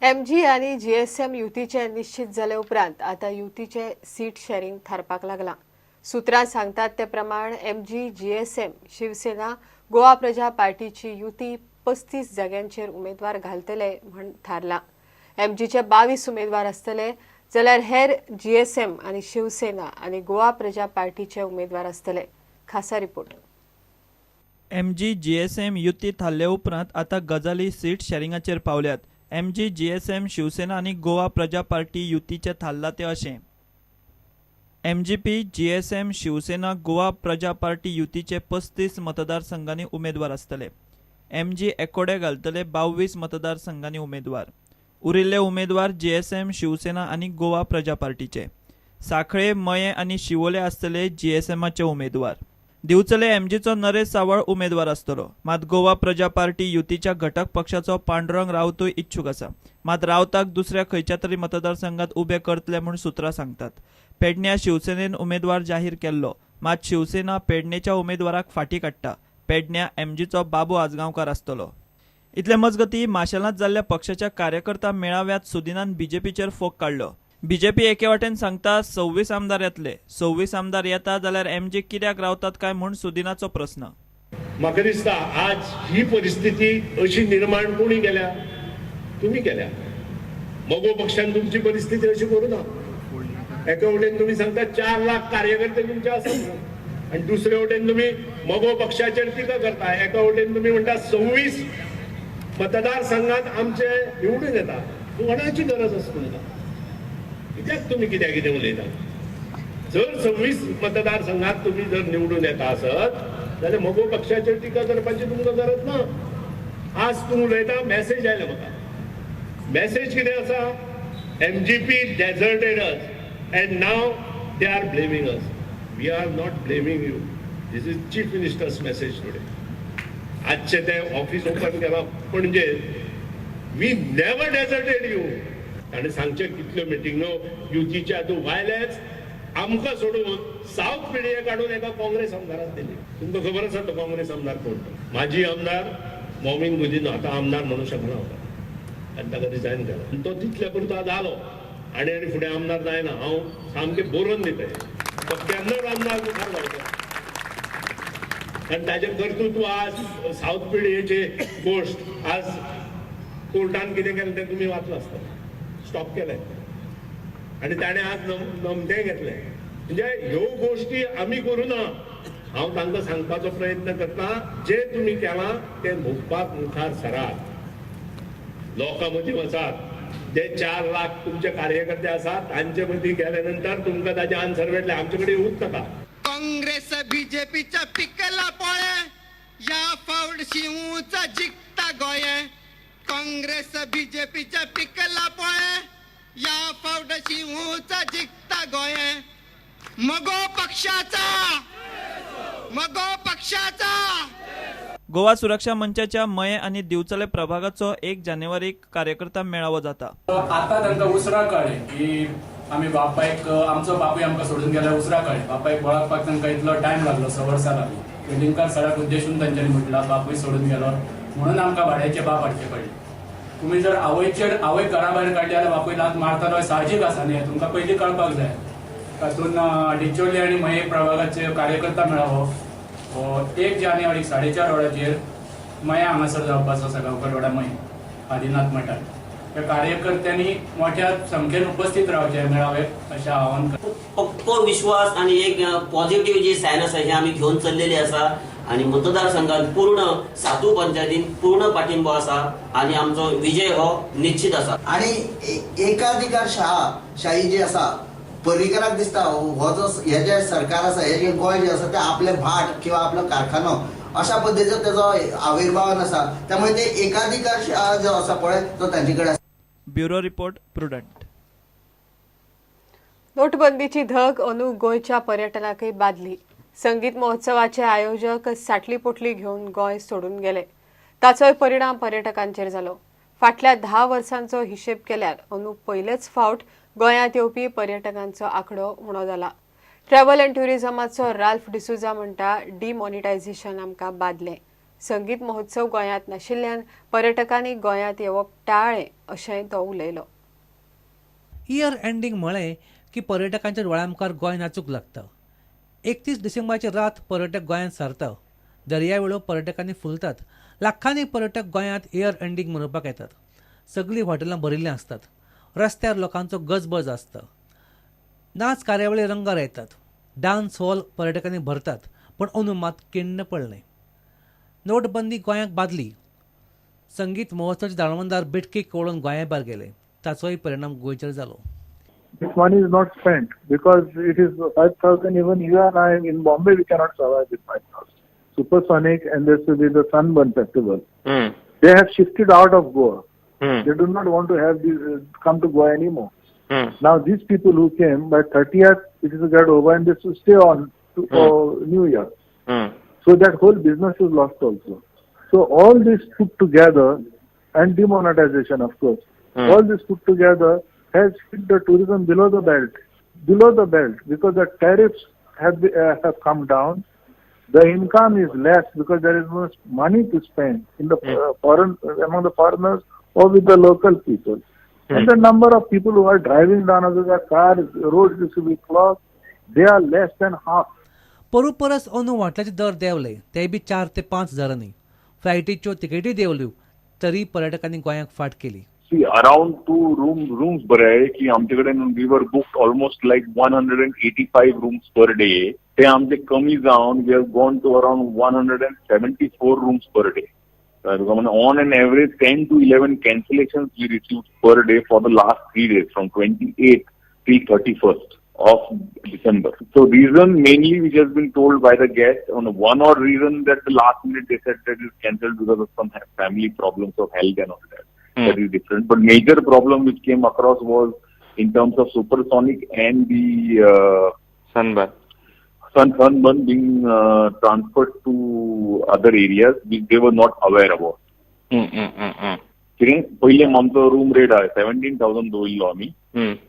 MG आनी GSM युतीचे निश्चित जाले उपरांत आतां युतीचे सीट शेअरिंग थारपाक लागलां. सुत्रां सांगतात ते प्रमाण एमजी, जीएसएम, शिवसेना, गोवा प्रजा पार्टीची युती 35 जाग्यांचेर उमेदवार घालतले म्हण थारलां. एमजीचे 22 उमेदवार आसतले, जाल्यार हेर जीएसएम आनी शिवसेना आनी गोवा प्रजा पार्टीचे उमेदवार आसतले. खासा रिपोर्ट. एमजी जीएसएम युती थारले उपरांत आतां गजाली सीट शॅरिंगाचेर पावल्यात. एमजी, जीएसएम, शिवसेना आनी गोवा प्रजा पार्टी युतीचें थारलां तें अशें: एमजीपी, जीएसएम, शिवसेना, गोवा प्रजा पार्टी युतीचे 35 मतदारसंघांनी उमेदवार आसतले. एमजी एकोडे घालतले 22 मतदारसंघांनी उमेदवार. उरिल्ले उमेदवार जीएसएम, शिवसेना आनी गोवा प्रजा पार्टीचे. साखळे, मये आनी शिवोले आसतले जीएसएमाचे उमेदवार. दिवचले एमजीचो नरेश सावळ उमेदवार आसतलो. मात गोवा प्रजा पार्टी युतीच्या घटक पक्षाचो पांडुरंग रावतूय इच्छूक आसा. मात रावताक दुसऱ्या खंयच्या तरी मतदारसंघात उबे करतले म्हूण सुत्रां सांगतात. पेडण्या शिवसेनेन उमेदवार जाहीर केल्लो. मात शिवसेना पेडणेच्या उमेदवाराक फाटी काडटा. पेडण्या एमजीचो बाबू आजगांवकार आसतलो. इतले मजगती, माशेलांत जाल्ल्या पक्षाच्या कार्यकर्ता मेळाव्यात सुदिनान बीजेपीचेर फोग काडलो. बीजेपी एके वाटेन सांगता 26 आमदार येतले. 26 आमदार येता जाल्यार एमजी कित्याक रावतात काय म्हूण सुदिनाचो प्रस्न. म्हाका दिसता, आज ही परिस्थिती अशी निर्माण कोणी केल्या? तुमी केल्या. मगो पक्षान तुमची परिस्थिती अशी करूं ना. एका वटेन तुमी सांगता 4 लाख कार्यकर्ते तुमचे आसात म्हणून आनी दुसरे वटेन तुमी मगो पक्षाचेर टिका करता. एका वटेन तुमी म्हणटा 26 मतदारसंघात आमचे निवडून येता. कोणाची गरज आसा तुमकां? कित्याक तुमी कित्याक कितें उलयता? जर 26 मतदारसंघात तुमी जर निवडून येता आसत जाल्यार मगो पक्षाचेर टिका करपाची तुमकां गरज ना. आज तूं उलयता, मॅसेज आयला म्हाका. मॅसेज कितें आसा? MGP deserted us and now they are blaming us. We are not blaming you. This is Chief Minister's message today. आजचे ते ऑफिस ओपन केलां Panaji. We never deserted you. ताणें सांगचें, कितल्यो मिटिंगो युतीच्या तूं वायलेच आमकां सोडून सावथ पिढये काडून एका काँग्रेस आमदाराक दिली. तुमकां खबर आसा तो काँग्रेस आमदार कोण तो. माजी आमदार मॉविन गुदिन्हो. आतां आमदार म्हणू शकना हांव, आनी ताका रिजायन केलो आनी तो तितले पुरतो जालो आनी आनी फुडें आमदार जायना. हांव सामकें बरोवन दिता, तो केन्नाच आमदार मुखार जावचो, कारण ताजें कर्तृत्व आज सावथ पिढयेची गोश्ट आज कोर्टान कितें केलें तें तुमी वाचलां आसतलें. स्टॉप केलें आनी ताणें आज नमतें घेतलें. म्हणजे ह्यो गोश्टी आमी करूं ना. हांव तांकां सांगपाचो प्रयत्न करता, जे तुमी केलां तें भोगपाक मुखार सरात, लोकां मदीं वचात. जे 4 लाख तुमचे कार्यकर्ते आसात, तांचे मदीं गेले नंतर तुमकां ताजें आन्सर मेळटलें. आमचे कडेन येवूच नाका. काँग्रेस बीजेपीच्या पिकला पोळे, या फावट शिवचा जिखता गोये. काँग्रेस बीजेपीच्या पिकला पोळे, या फावट शिवचा जिखता गोये. मगो पक्षाचा, मगो पक्षाचा. गोवा सुरक्षा मंचाच्या मये आनी दिवचले प्रभागाचो 1 जानेवारीक कार्यकर्ता मेळावो जाता. आता तांकां उसरां कळ्ळें की आमी बापायक, आमचो बापूय आमकां सोडून गेल्यार उसरां कळ्ळें. बापायक वळखपाक तांकां इतलो टायम लागलो, 6 वर्सां लागली. वेलिंगकार सराक उद्देशून तांच्यांनी म्हटलां, बापूय सोडून गेलो म्हणून आमकां भाड्याचे बाप हाडचे पडले. तुमी जर आवयचेर, आवय घरा भायर काडली जाल्यार बापूय लात मारतालो हें साहजीक आसा न्ही? तुमकां पयलीं कळपाक जाय. तातूंत डिचोली आनी मये प्रभागाचे कार्यकर्ता मेळावो हो 1 जानेवारीक 4:30 वरांचेर मया हांगासर जावपाचो आसा, गांवकारवाडा मये आदिनाथ मठार. त्या कार्यकर्त्यांनी मोठ्या संख्येन उपस्थित रावचे मेळाव्याक अशें आवाहन करता. पक्को विश्वास आणि एक पॉझिटिव्ह जी सायन आसा, हे आमी घेवन चल्लेली आसा आणि मतदारसंघात पूर्ण सातू पंचायतीन पूर्ण पाठिंबो आसा आणि आमचो विजय हो निश्चित आसा. आणि एकाधिकार शाही जी आसा, पर्रीकराक दिसता हो जो हे जे सरकार आसा, हे जे गोंय जे आसा ते आपलें भाट किंवा आपलो कारखानो अशा पद्दतीचो तेजो आविर्भाव आसा. त्यामुळे ते एकाधिकार जो आसा पळय, तो तांचे कडेन आसा. Bureau report, prudent. नोटबंदीची धग अंदू गोंयच्या पर्यटनाकय बादली. संगीत महोत्सवाचे आयोजक साटली पोटली घेवन गोंय सोडून गेले. ताचोय परिणाम पर्यटकांचेर जालो. फाटल्या 10 वर्सांचो हिशेब केल्यार अंदू पयलेच फावट गोंयांत येवपी पर्यटकांचो आंकडो उणो जाला. ट्रॅव्हल अँड ट्युरिझमाचो राल्फ डिसुजा म्हणटा, डिमॉनिटायझेशन आमकां बादलें. संगीत महोत्सव गोंयांत नाशिल्ल्यान पर्यटकांनी गोंयांत येवप टाळ्ळें अशेंय तो उलयलो. इयर एंडींग म्हळें की पर्यटकांच्या दोळ्यां मुखार गोंय नाचूंक लागता. 31 डिसेंबराची रात पर्यटक गोंयांत सारता. दर्यावेळो पर्यटकांनी फुलतात. लाखांनी पर्यटक गोंयांत इयर एंडींग मनोवपाक येतात. सगळीं हॉटेलां भरिल्लीं आसतात. रस्त्यार लोकांचो गजबज आसता. नाच कार्यावळी रंगार येतात. डान्स हॉल पर्यटकांनी भरतात. पूण अंदू मात किण्ण पडलें. नोटबंदी गोंयाक बादली. संगीत महोत्सवाचे दाळवंदार बेटकेक वळोवन गोंया भायर गेले. ताचोय परिणाम गोंयचेर जालो. This money is not spent because it is 5,000. Even you and I in Bombay, we cannot survive with 5,000. Supersonic and this will be the Sunburn Festival. They have shifted out of Goa. They do not want to have these come to Goa anymore. Now these people who came by 30th, it is get over and this will stay on to New Year. So that whole business is lost also. So all this put together, and demonetization of course, all this put together has hit the tourism below the belt, because the tariffs have come down. The income is less because there is no money to spend in the foreign, among the foreigners or with the local people. And the number of people who are driving down of their cars, roads used to be clogged, they are less than half. परू परस अंदू हॉटेलाचे दर देंवले, ते बी 4 ते 5 हजारांनी. फ्लायटीच्यो तिकेटी देंवल्यो तरी पर्यटकांनी गोंयाक फाट केली. See, around 2 rooms बरे की आमचे कडेन we were booked almost like 185 rooms per day. ते आमचे कमी जावन we have gone to around 174 rooms per day. On an average 10 to 11 cancellations we received per day for the last 3 days from 28th till 31st of December. So reason mainly which has been told by the guest, on one odd reason that the last minute they said that it is cancelled because of some family problems of health and all that. That is different. But major problem which came across was in terms of Supersonic and the Sunburn being transferred to other areas which they were not aware about. पहिले आमचो room rate आहे 17,000 दवरिल्लो आमी,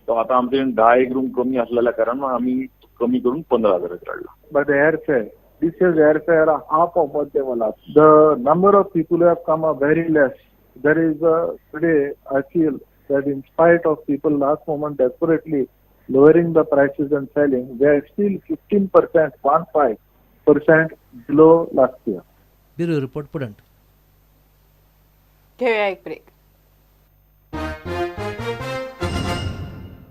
तो आता आमचे 10 एक room कमी असलेल्या कारण आमी कमी करून 15,000 काडला. But the airfare, this year's airfare are half of what they were last. The number of people who have come are very less. There is today I feel that in spite of people last moment desperately lowering the prices and selling, they are still 15%, 15% below last year. Bureau report, Prudent. घेऊया एक break.